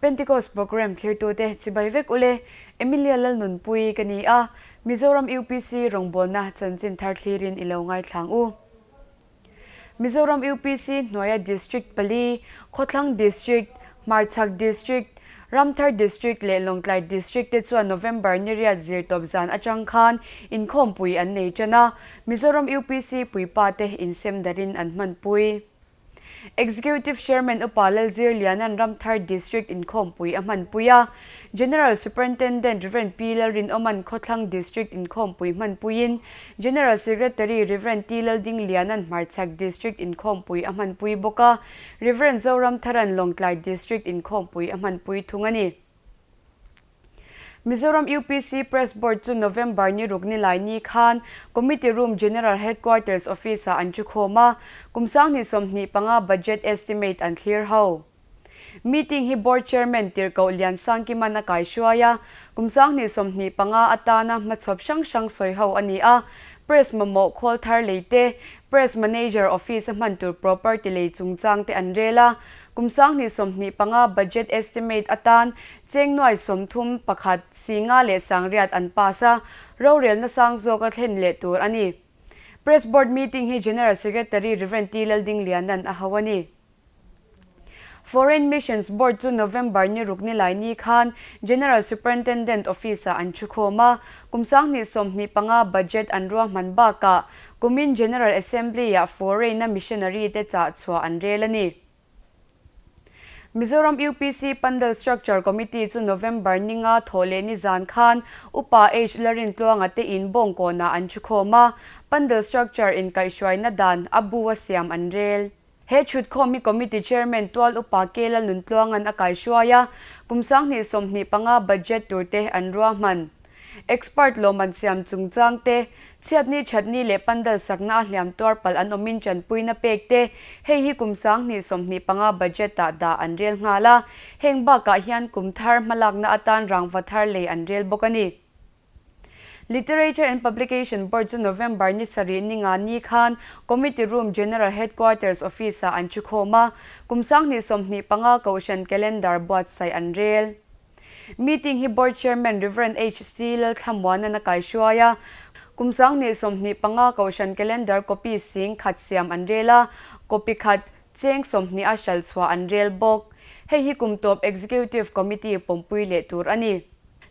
Pentecost Programme thlirtute chibai vek ule, Emilia Lalnunpuii ka ni a, Mizoram UPC rawngbawlna chanchin thar thlirin i lo ngaithlang u. Mizoram UPC hnuaia District pali, Khawthlang District, Hmarchhak District, Ramthar District leh Lawngtlai District te chuan November ni riat zirtawp zan atang khan inkhawmpui an nei tan a, Mizoram UPC puipa te insem darin an hmanpui. Executive Chairman Upa Lalzirliana'n Ramthar District inkhawmpui a hmanpui a, General Superintendent Rev. Pi Lalrinawma'n Khawthlang District inkhawmpui hmanpuiin General Secretary Rev. T Laldingliana'n Hmarchhak District inkhawmpui a hmanpui bawk a, Rev. Zoramthara'n Lawngtlai District inkhawmpui a hmanpui thung a ni. Mizoram UPC Press Board chu November ni ruk ni lai ni khan Committee Room General Headquarters Office-ah an thukhawm a, kum 2025 Budget Estimate an thlir ho. Meeting hi Board Chairman Tirhkoh Liansangkiman a kaihruai a, kum 2025 atana hmachhawp hrang hrang sawi ho a ni a, Press mamawh khawl thar lei te, Press Manager Office a hman tur property lei chungchang te an rel a, Kum 2025 Budget Estimate atan cheng nuai 31 singa leh sangriat an pass a, rorelna sang zawk a thlen leh tur a ni. Press Board meeting hi General Secretary Rev. T. Laldingliana'n a ho a ni. Foreign Missions Board chu November ni ruk ni lai ni khan General Superintendent Office-ah an thukhawm a, kum 2025 Budget an ruahman bakah kumin General Assembly-ah Foreign-a missionary te chah chhuah an rel a ni. Mizoram UPC Pandal Structure Committee chu November ni nga thawh leh ni zan khan Upa H Lalrintluanga te in Bawngkawnah an thukhawm a, Pandal Structure inkaihhruaina dan a bu a siam an rel. He thutkhawm hi Committee Chairman Tual Upa K Lalnuntluanga'n a kaihruai a, kum 2025 budget tur te an ruahman. Expert lawmman siam chungchang te, chhiatni thatni leh pandal sakna a hliam tuar palh an awmin tanpuina pek te, hei hi kum 2025 budget ah dah an rel nghal a, heng bakah hian kum thar hmalakna atan rangva thar lei an rel bawk a ni. Literature and Publication Board chu November ni sarih ni nga ni khan Committee Room General Headquarters Office-ah an thukhawm a, kum 2025 Kohhran Calendar buatsaih an rel. Meeting hi Board Chairman Rev. HC Lalthlamuana'n a kaihruai a, kum 2025 Kohhran Calendar copy 10,000 siam an rel a, copy khat cheng 20 a hralh chhuah an rel bawk. Hei hi kum tawp Executive Committee pawmpui leh tur a ni.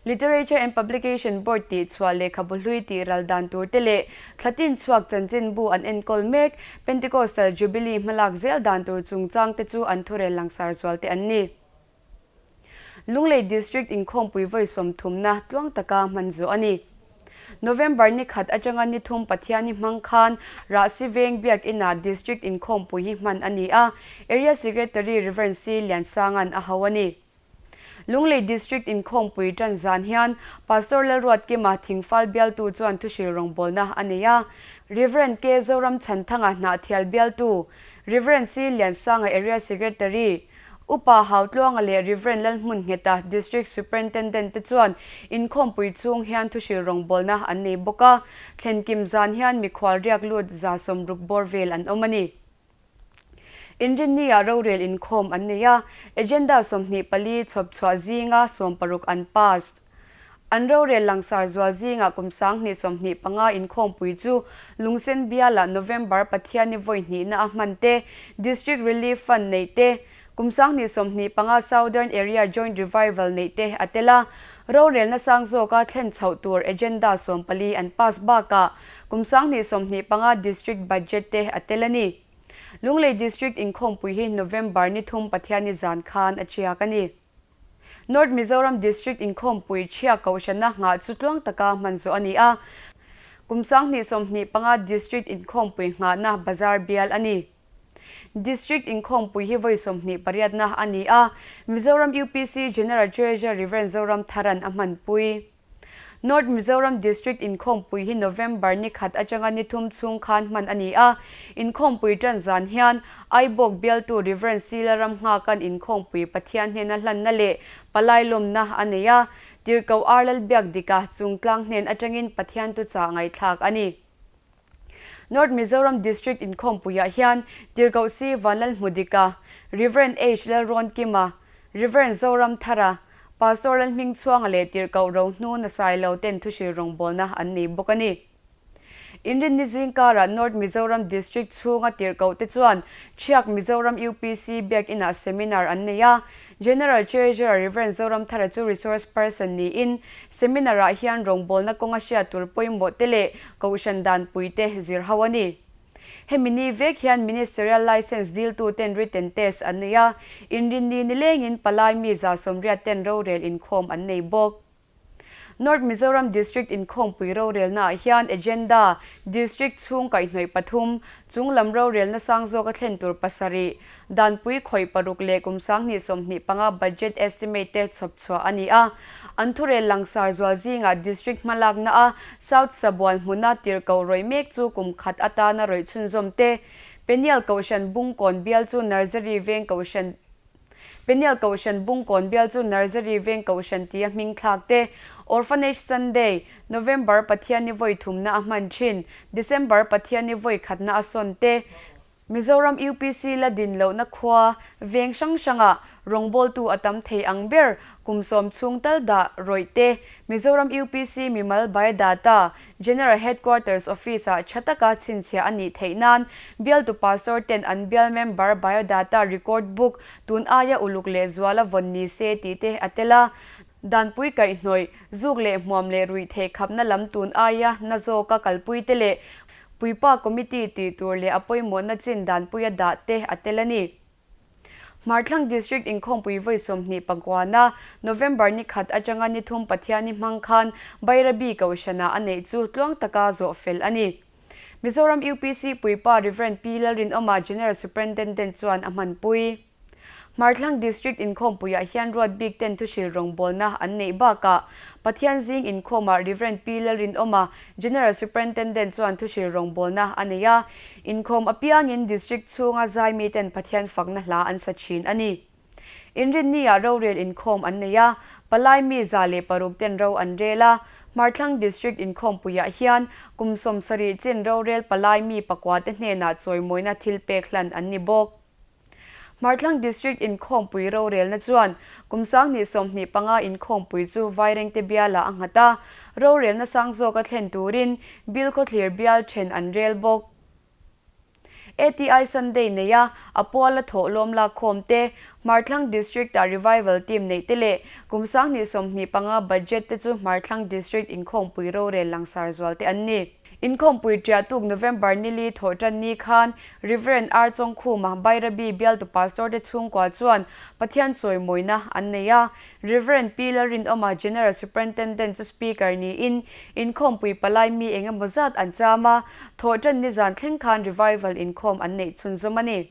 Literature and Publication Board tih chhuah lehkhabu hlui tih ral dan tur te leh thlatin chhuak chanchinbu an enkawl mek Pentecostal Jubilee hmalak zel dan tur chungchang te chu an thurel langsar zual te an ni. Lunglei District inkhawmpui vawi sawmthumna tluang taka hman zawh a ni. November ni khat atanga ni thum Pathiani hmang khan Rahsi Veng Biakinah District inkhawmpui hi hman a ni a, Area Secretary Rev. C. Liansanga'n a ho a ni. Lunglei District inkhawmpui tan zan hian Pastor Lalruatkima Thingfal bialtu chuan thuhril rawngbawlna a nei a. Rev. K. Zoramchhanthanga Hnahthial bialtu, Rev. C. Liansanga Area Secretary, Upa Hautluanga leh Rev. Lalhmunngeta District Superintendent te chuan inkhawmpui chhung hian thuhril rawngbawlna an nei bawk a, thlenkim zan hian mikhual riak lut 60 bawr vel an awm a ni. Inrinni-ah rorel inkhawm an nei a, agenda 24 chhawp chhuah zinga 16 an pass. An rorel langsar zual zingah kum 2025 inkhawmpui chu Lungsen bialah November Pathianni vawi hnihna a hman te, District Relief Fund neih te, kum 2025 Southern Area Joint Revival neih te a tel a. Rorelna sang zawka thlen chhoh tur agenda 14 an pass bakah kum 2025 District Budget te a tel a ni. Lunglei District inkhawmpui hi November ni thum Pathianni zan khan a chiak a ni. North Mizoram District inkhawmpui chhia kohhrana nghah chu tluang taka hman zawh a ni a. Kum 2025 District inkhawmpui nghahna bazar bial a ni. District inkhawmpui hi vawi 28na a ni a, Mizoram UPC General Treasurer Rev. Zoramtharan a hmanpui. North Mizoram District inkhawmpui hi November ni khat atanga ni thum chhung khan hman a ni a, inkhawmpui tan zan hian Aibawk bialtu Rev. Sila Ramnghakan inkhawmpui Pathian hnena hlanna leh palai lawmna a nei a, Tirhkoh Ar Lalbiakdika chungtlang hnen atangin Pathian tuchah ngaihthlak a ni. North Mizoram District inkhawmpuiah hian Tirhkoh Si Vanlalhmudika, Rev. H. Lalrawnkima, Rev. Zoramthara, Pastor Lalhmingchhuanga leh Tirhkoh Rohnuna Sailo ten thuhril rawngbawlna an nei bawk a ni. Inrinni zingkarah North Mizoram District chhunga tirhkoh te chuan Thiak Mizoram UPC Biakinah seminar an nei a. General Treasurer Rev. Zoramthara chu resource person niin seminar-ah hian rawngbawlna kawnga hriat tur pawimawh te leh kohhran danpui te zir ho a ni. Hemi ni vek hian Ministerial Licence diltu ten written test an nei a, inrinni nilengin palai mi 180 ten rorel inkhawm an nei bawk. North Mizoram District inkhawmpui rorelnaah hian Agenda, District chhung kaihhnawih pathum, chunglam rorelna sang zawka thlen tur pasarih, danpui khawih paruk leh kum 2025 Budget Estimate te chhawp chhuah a ni a. An thurel langsar zual zingah District hmalakna a South Sabual hmuna tirhkoh rawih mek chu kum khat atana rawih chhunzawm te, Peniel Kohhran Bungkawn bial chu Nursery Veng Kohhran Peniel Kohhran Bungkawn bial chu Nursery Veng Kohhran tia hming thlak te, Orphanage Sunday, November Pathianni vawi thumna a hman thin, December Pathianni vawi khatna a sawn te, Mizoram UPC la din lohna khua veng hrang hrangah rawngbawltu a tam thei ang ber kum sawm chhung tal dah rawih te, Mizoram UPC mimal biodata, General Headquarters Office-ah tha taka chhinchhiah a nih theih nan bialtu pastor ten an bial member biodata record book tun aia uluk leh zuala vawn ni se tih te a tel a. Danpui kaihhnawih, zuk leh hmuam leh ruih theih khapna lam tun aia na zawka kalpui te leh puipa committee tih tur leh a pawimawhna chin danpuia dah te a tel a ni. Hmarthlang District inkhawmpui vawi 29 na November ni khat atanga ni thum Pathiani hmang khan Bairabi Kohhranah a neih chu tluang taka zawh fel a ni. Mizoram UPC puipa Rev. Pi Lalrinawma General Superintendent chuan a hmanpui. Hmarthlang District inkhawmpuiah hian ruat bik ten thuhril rawngbawlna an neih bakah Pathian zing inkhawmah Rev. Pi Lalrinawma General Superintendent chuan thuhril rawngbawlna a nei a. Inkhawm apiangin District chhunga zai miten Pathian fakna hla an sa thin a ni. Inrinni-ah rorel inkhawm an nei a, palai mi 106 ten ro an rel a. Hmarthlang District inkhawmpuiah hian kum 70 chin rorel palai mi pakua te hnenah chawimawina thil pek hlan an ni bawk. Hmarthlang District inkhawmpui rorelna chuan kum 2025 inkhawmpui chu Vairengte bialah a nghat a, rorelna sang zawka thlen turin Bilkhawthlir bial then an rel bawk. ATI Sunday neia a puala thawh lawm lak khawm te, Hmarthlang District-ah Revival Team neih te leh kum 2025 Budget te chu Hmarthlang District inkhawmpui rorel langsar zual te an ni. Inkhawmpui ṭiah tuk November ni li thawh ṭan ni khan Rev. R. Chawngkhuma, Bairabi bialtu pastor te chhungkua chuan Pathian chawimawina an nei a. Rev. Pi Lalrinawma, General Superintendent chu Speaker niin inkhawmpui palai mi eng emaw zat an cham a, thawh ṭan ni zan thleng khan Revival inkhawm an neih chhunzawm a ni.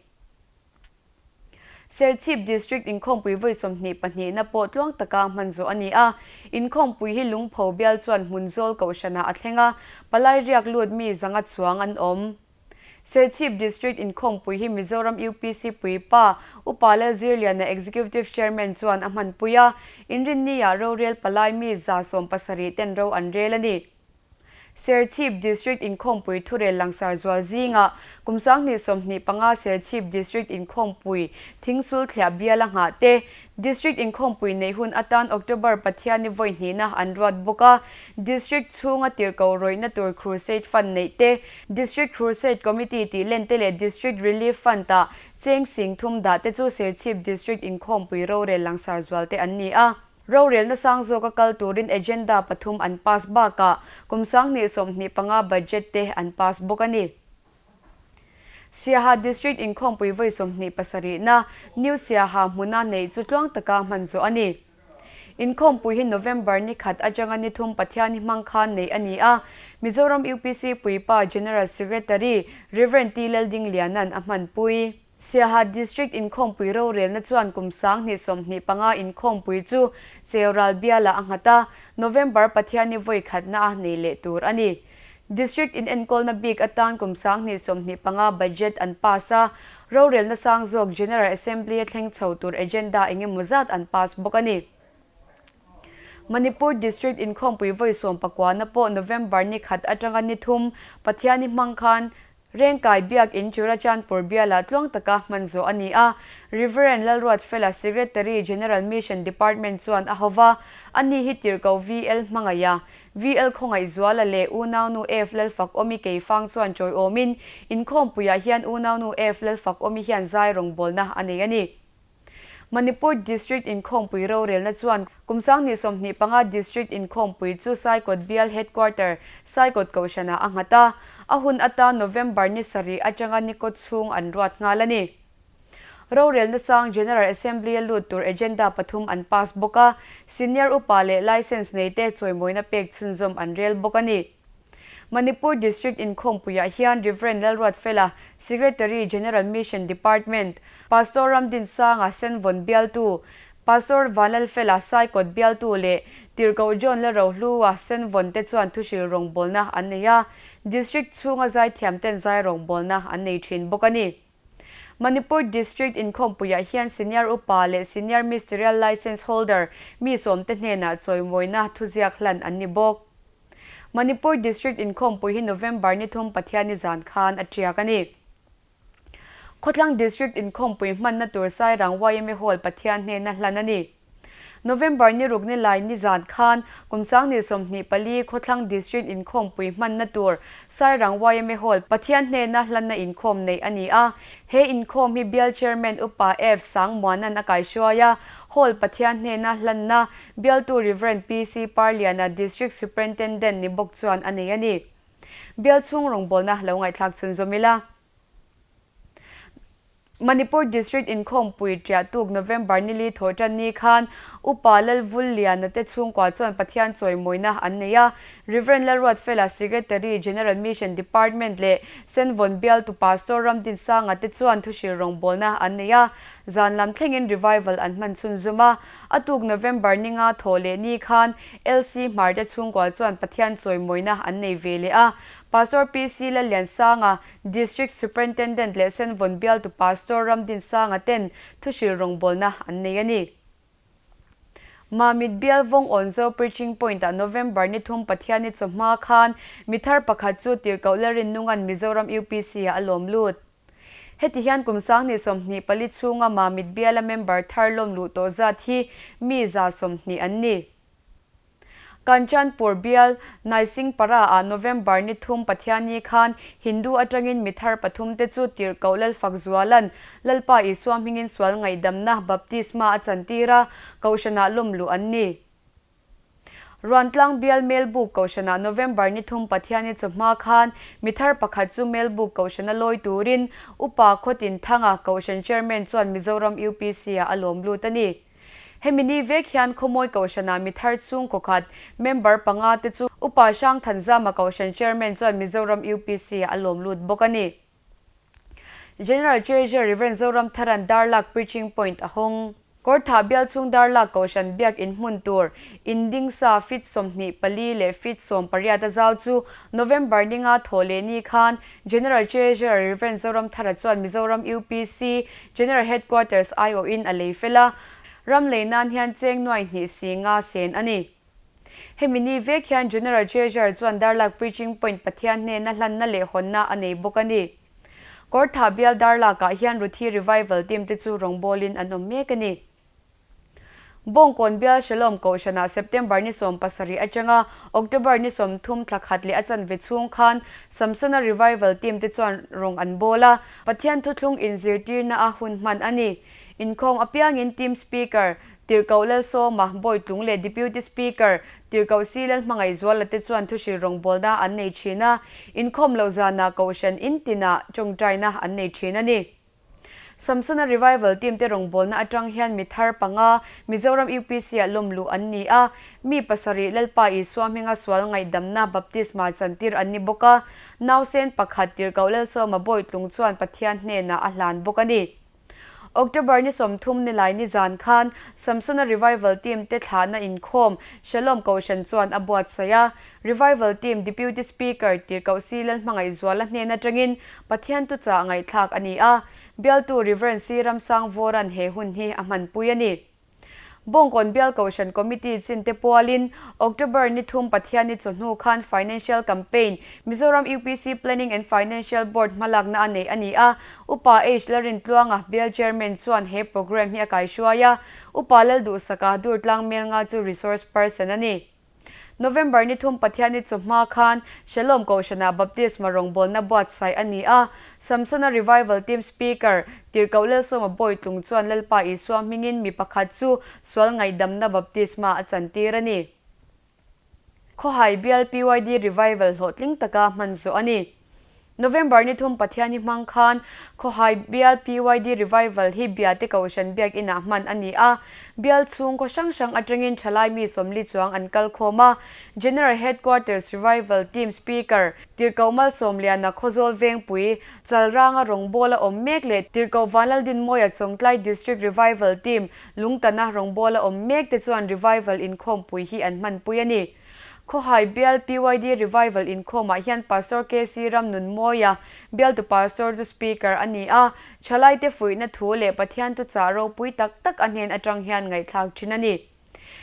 Serchhip District inkhawmpui vawi 22 na pawh tluang taka hman zawh a ni a. Inkhawmpui hi Lungpho bial chuan Hmunzawl Kohhranah a thleng a, palai riak lut mi zanga chuang an awm. Serchhip District inkhawmpui hi Mizoram UPC puipa Upa Lalzirliana Executive Chairman chuan a hmanpui a, inrinni-ah rorel palai mi 170 ten ro an rel a ni. Serchhip District inkhawmpui thurel langsar zual zingah kum 2025 Serchhip District inkhawmpui Thingsul thliah bial a nghah te, District inkhawmpui neih hun atan October Pathianni vawi hnihna an ruat bawk a, District chhunga tirhkoh rawihna tur Crusade Fund neih te, District Crusade Committee tih len te leh District Relief Fund-ah cheng 3000 dah te chu Serchhip District inkhawmpui rorel langsar zual te an ni a. Rorelna sang zawka kal turin agenda pathum an pass bakah kum 2025 budget te an pass bawk a ni. Siaha District inkhawmpui vawi 27 na New Siaha hmuna neih chu tluang taka hman zawh a ni. Inkhawmpui hi November ni khat atanga ni thum Pathianni hmang khan neih a ni a, Mizoram UPC puipa General Secretary Rev. T. Laldingliana'n a hmanpui. Siaha District inkhawmpui rorelna chuan kum 2025 inkhawmpui chu Cheural bialah a nghat a, November Pathianni vawi khatna a nei leh tur a ni. District inenkawlna bik atan kum 2025 budget an pass a, rorelna sang zawk General Assembly a thleng chho tur agenda eng emaw zat an pass bawk a ni. Manipur District inkhawmpui vawi 19 na pawh November ni khat atanga ni thum Pathianni hmang khan. Rengkai Biak In Churachandpur bialah tluang taka hman zawh a ni a. Rev. Lalruatfela Secretary General Mission Department chuan a hova, ani hi tirhkoh VL hmangaih a, VL Khawngaihzuala leh Unaunu F Lalfakawmi Keifang chuan chawiawmin inkhawmpuiah hian Unaunu F Lalfakawmi hian zai rawngbawlna a nei a ni. Manipur District inkhawmpui rorelna chuan kum 2025 District inkhawmpui chu Saikawt Bial Headquarter, Saikawt Kohhranah a nghat a, a hun atan November ni sarih atanga ni kaw chhung an ruat nghal a ni. Rorelna sang General Assembly-a lut tur agenda pathum an pass bawk a, senior upa leh licence neite chawimawina pek chhunzawm an rel bawk a ni. Manipur District inkhawmpuiah hian Rev. Lalruatfela, Secretary, General Mission Department, Pastor Ramdinsanga, Senvawn bialtu, Pastor Vanlalfela, Saikawt bialtu leh Tirhkoh John Lalrohlua, Senvawn te chuan thuhril rawngbawlna an nei a, District chhunga zaithiamten zai rawngbawlna an nei thin bawk a ni. Manipur District inkhawmpuiah hian Senior Upa leh Senior Ministerial Licence Holder mi sawmte hnenah chawimawina thuziak hlan an ni bawk. Manipur District inkhawmpui hi November ni thum Pathianni zan khan a tiak a ni. Khawthlang District inkhawmpui hmanna tur Sairang yma Hall Pathian hnena hlan a ni. November ni ruk ni lai ni zan khan kum 2024 Khawthlang District inkhawmpui hmanna tur Sairang yma Hall Pathian hnena hlanna inkhawm neih a ni a. He inkhawm hi Bial Chairman Upa F Sangmuanan a kaihruai a, Hall Pathian hnena hlanna Bialtu Rev PC Parliana District Superintendent ni bawk chuan a nei a ni. Bial chhung rawngbawlna lo ngaihthlak chhunzawm ila. Manipur District inkhawmpui ṭiah tuk November nili thawh ṭan ni khan Upa Lalvulliana te chhungkua chuan Pathian chawimawina an nei a. Rev. Lalruatfela, Secretary, General Mission Department leh Senvawn bialtu Pastor Ramdinsanga te chuan thuhril rawngbawlna an nei a. Zan lam thlengin revival an hman chhunzawm a. A tuk November ninga thawh leh ni khan LC Hmarte chhungkua chuan Pathian chawimawina an nei ve leh a. Pastor PC Lalliansanga, District Superintendent leh Senvawn bialtu Pastor Ramdinsanga ten thuhril rawngbawlna an nei a ni. Mamit bial vawng awnzo Preaching Point ah November ni thum Pathianni chawhma khan mithar pakhat chu Tirhkoh Lalrinnunga'n Mizoram UPC ah a lawm lut. Heti hian kum 2024 chhunga Mamit biala member thar lawm luh tawh zat hi mi 120 an ni. Kanchanpur bial Naisingpara ah November ni thum Pathianni khan Hindu atangin mi thar pathum te chu Tirhkoh Lalfakzuala'n Lalpa Isua hmingin sual ngaihdamna baptisma a chantir a, Kohhranah lawm luh an ni. Ruantlang bial Melbuk Kohhranah November ni thum Pathianni chawhma khan mi thar pakhat chu Melbuk Kohhrana lawi turin Upa Khawtinthanga Kohhran Chairman chuan Mizoram UPC ah a lawm lut a ni. Hemi ni vek hian Khawmawi Kohhranah mi thar chhungkaw khat member panga te chu Upa Hrangthanzama Kohhran Chairman chuan Mizoram UPC ah a lawm lut bawk a ni. General Treasurer Rev. Zoramtharan Darlak Preaching Point a hawng. Kawrthah bial chhung Darlak Kohhran biak in hmun tur in ding sa feet 24 leh feet 18 a zau chu November ninga thawh leh ni khan General Treasurer Rev. Zoramthara chuan Mizoram UPC General Headquarters aiawhin a lei fel a, ram lei nan hian cheng nuai hnih si nga sen a ni. Hemi ni vek hian General Treasurer chuan Darlak Preaching Point Pathian hnena hlanna leh hawnna a nei bawk a ni. Kawrthah bial Darlakah hian Ruthi Revival team te chu rawngbawlin an awm mek a ni. Bawngkawn bial Shalom Kohhranah September ni 17 atanga October ni 30 thla khat leh a chanve chhung khan Samsona Revival team te chuan rawng an bawl a, Pathian thuthlung inzirtirna a hun hman a ni. Inkhawm apiangin Team Speaker, Tirhkoh Lalsawma, Bawitlung leh Deputy Speaker, Tirhkoh Si Lalhmangaihzuala te chuan thuhril rawngbawlna an nei thin a, inkhawm loh zanah Kohhran in tinah tawngtaina an nei thin a ni. Samsona Revival team te rawngbawlna atang hian mi thar panga Mizoram UPC ah lawm luh an ni a, mi pasarih Lalpa Isua hminga sual ngaihdamna baptisma chantir an ni bawk a, nausen pakhat Tirhkoh Lalsawma Bawitlung chuan Pathian hnenah a hlan bawk a ni. October ni 30 nilai ni zan khan Samsona Revival team te thlahna inkhawm Shalom Kohhran chuan a buatsaih a, Revival team Deputy Speaker Tirhkoh Si Lalhmangaihzuala hnen atangin Pathian tuchah ngaihthlak a ni a, bialtu Rev. C. Ramsangvawra'n he hun hi a hmanpui a ni. Bawngkawn Bial Kohhran Committee chin te pualin October ni thum Pathianni chawhnu khan Financial Campaign, Mizoram UPC Planning and Financial Board hmalakna a neih a ni a. Upa H Lalrintluanga, Bial Chairman chuan he programme hi a kaihruai a, Upa Lalduhsaka Durtlang Melnga chu Resource Person a ni. November ni thum Pathianni chawhma khan Shalom Kohhranah Baptisma rawngbawlna buatsaih a ni a. Samsona Revival Team Speaker, Tirhkoh Lalsawma Bawitlung chuan Lalpa Isua hmingin mi pakhat chu sual ngaihdamna baptisma a chantir a ni. Khawhai bial PYD Revival hlawhtling taka hman zawh a ni. November ni thum Pathianni hmang khan Khawhai bial PYD Revival hi Biate Kohhran Biakinah hman a ni a. Bial chhung khaw hrang hrang atangin thalai mi 40 chuang an kal khawm a. General Headquarters Revival Team Speaker, Tirhkoh Malsawmliana Khawzawl Vengpui, Chalranga rawngbawla awm mek leh Tirhkoh Vanlaldinmawia Chawngtlai District Revival Team, Lungtana rawngbawla awm mek te chuan Revival inkhawmpui hi an hmanpui a ni. Khawhai bial PYD Revival inkhawmah hian Pastor KC Ramnunmawia, bialtu Pastor chu Speaker a ni a, thalaite fuihna thu leh Pathian thuchah ropui tak tak a hnen atang hian ngaihthlak thin a ni.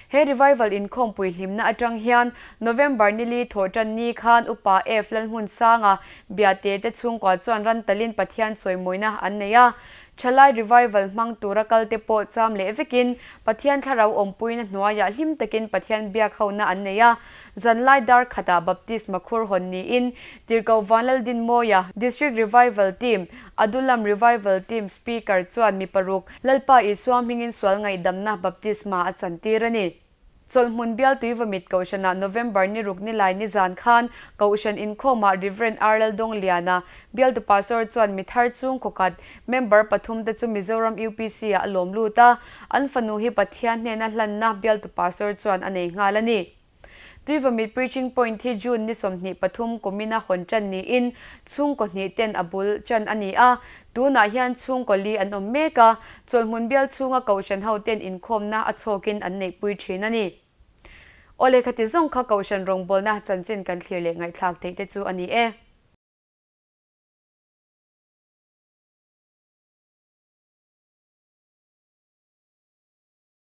He Revival inkhawmpui hlimna atang hian November nili thawhtan ni khan Upa F Lalhmunsanga Biate te chhungkua chuan rantalin Pathian chawimawina an nei a, Thalai revival hmang tura kalte pawh cham leh vekin Pathian thlarau awmpuina hnuaiah hlim takin Pathian biak hona an nei a. Zanlai dar khatah Baptisma khur hawn niin Tirhkoh Vanlaldinmawia, District Revival Team, Adulam Revival Team Speaker chuan mi paruk Lalpa Isua hmingin sual ngaihdamna Baptisma a chantir a ni. Chawlhhmun bialtui vawmit Kohhranah November ni ruk ni lai nizan khan Kohhran inkhawmah Rev. R. Laldongliana, bialtu pastor chuan mi thar chung khawkhat member pathum te chu Mizoram UPC ah a lawm lut a, an fanu hi Pathian hnena hlanna bialtu pastor chuan a nei nghal a ni. Tuivawmit Preaching Point hi June ni 23 kumina hawn tan niin chhungkaw hnih ten a bul tan a ni a, tunah hian chhungkaw li an awm mek a, chawlhhmun bial chhunga Kohhran ho ten inkhawmna a chhawkin an neihpui thin a ni. Aw lehkha ti zawng kha Kohhran rawngbawlna chanchin kan thlir leh ngaihthlak theih te chu a ni e.